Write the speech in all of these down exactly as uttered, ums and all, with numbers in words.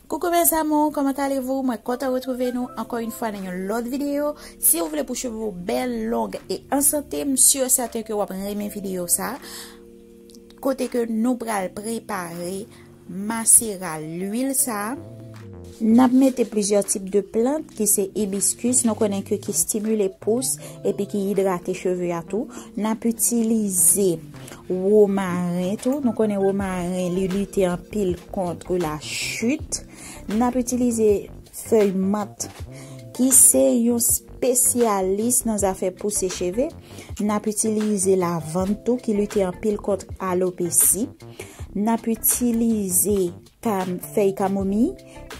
Coucou mes amours, comment allez-vous? Mwen kontan retwouve nou ankò yon fwa nan yon lòt videyo. Si w vle pou cheve w bèl, long e an sante, m si sèten ke w ap renmen videyo sa. Kote ke nou pral prepare masera lwil sa. N ap mete plizyè tip de plant ki se ibiskis, nou konnen ke ki stimile pous epi ki idrate cheve a tou. N ap itilize womaren tou. Nou konnen womaren li lite anpil kont la chit. N ap itilize fèy mant ki se yon spesyalis nan zafè pouse cheve. N ap itilize lavann tou ki lite anpil kont alopesi. N ap itilize kam, fèy kamomiy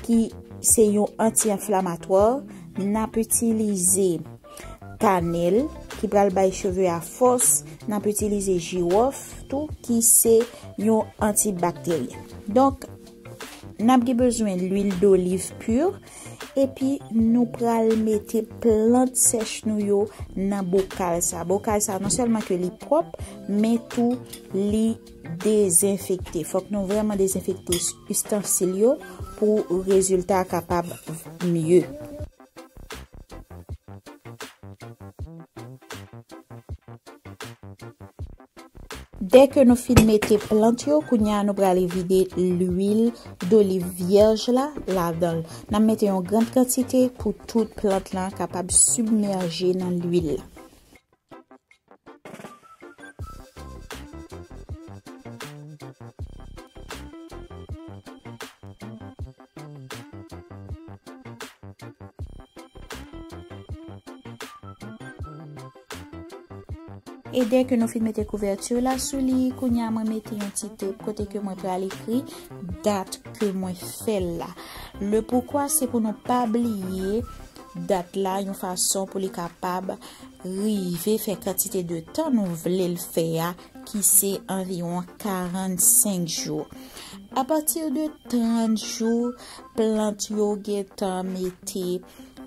ki se yon anti-enflamatwa. N ap itilize kanèl ki pral bay cheve a fòs. N ap itilize jiwòf tou ki se yon antibakteryen. Donk, n ap gen bezwen lwil doliv pur. Epi nou pral mete plant sèch nou yo nan bokal sa. Bokal sa non sèlman ke li pwòp, men tou li dezenfekte. Fòk nou vrèman dezenfekte ustansil yo pou rezilta a kapab mye. Dèke nou fin mete plant yo, kounye a nou prale vide lwil doliv vyèj la ladan l. N ap mete yon gran kantite pou tout plant lan kapab sibmèje nan lwil la. E dèke nou fin mete kouvèti la sou li, kounye a mwen mete yon ti tep kote ke mwen pral ekri dat ke mwen fè l la. Le poukwa se pou nou pa bliye dat la yon fason pou li kapab rive fè kantite de tan nou vle l fè a, ki se anviwon karannsenk jou. Apati de trant jou, plant yo gentan mete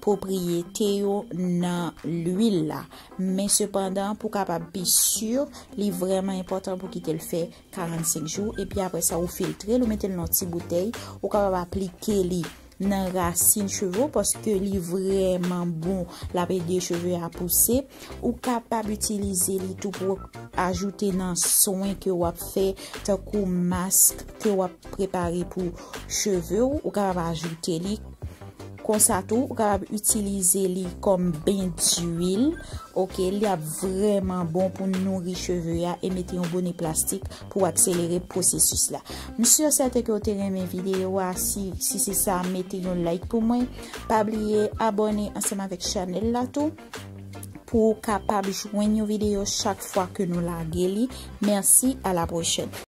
pwopriyete yo nan lwil la. Men sepandan, pou kapab pi si, li vrèman enpòtan pou kite l fè karannsenk jou. Epi apre sa, ou filtre l, ou mete l nan ti boutèy, ou kapab aplike li nan rasin cheve w, paske li vrèman bon, l ap ede cheve a pouse. Ou kapab itilize li tou pou ajoute nan swen ke w ap fè, tankou mask ke w ap prepare pou cheve w, ou kapab ajoute li. Konsa tou, ou kapab itilize li kòm ben diwil. Oke, li ap vrèman bon pou nouri cheve a e mete yon bone plastik pou akselere pwosesis la. M si sèten ke w te renmen videyo a, si, si se sa, mete yon like pou mwen. Pa bliye abòne ansanm avèk chanèl la tou pou w kapab jwenn yon videyo chak fwa ke nou lage li. Mèsi, a la pwochèn.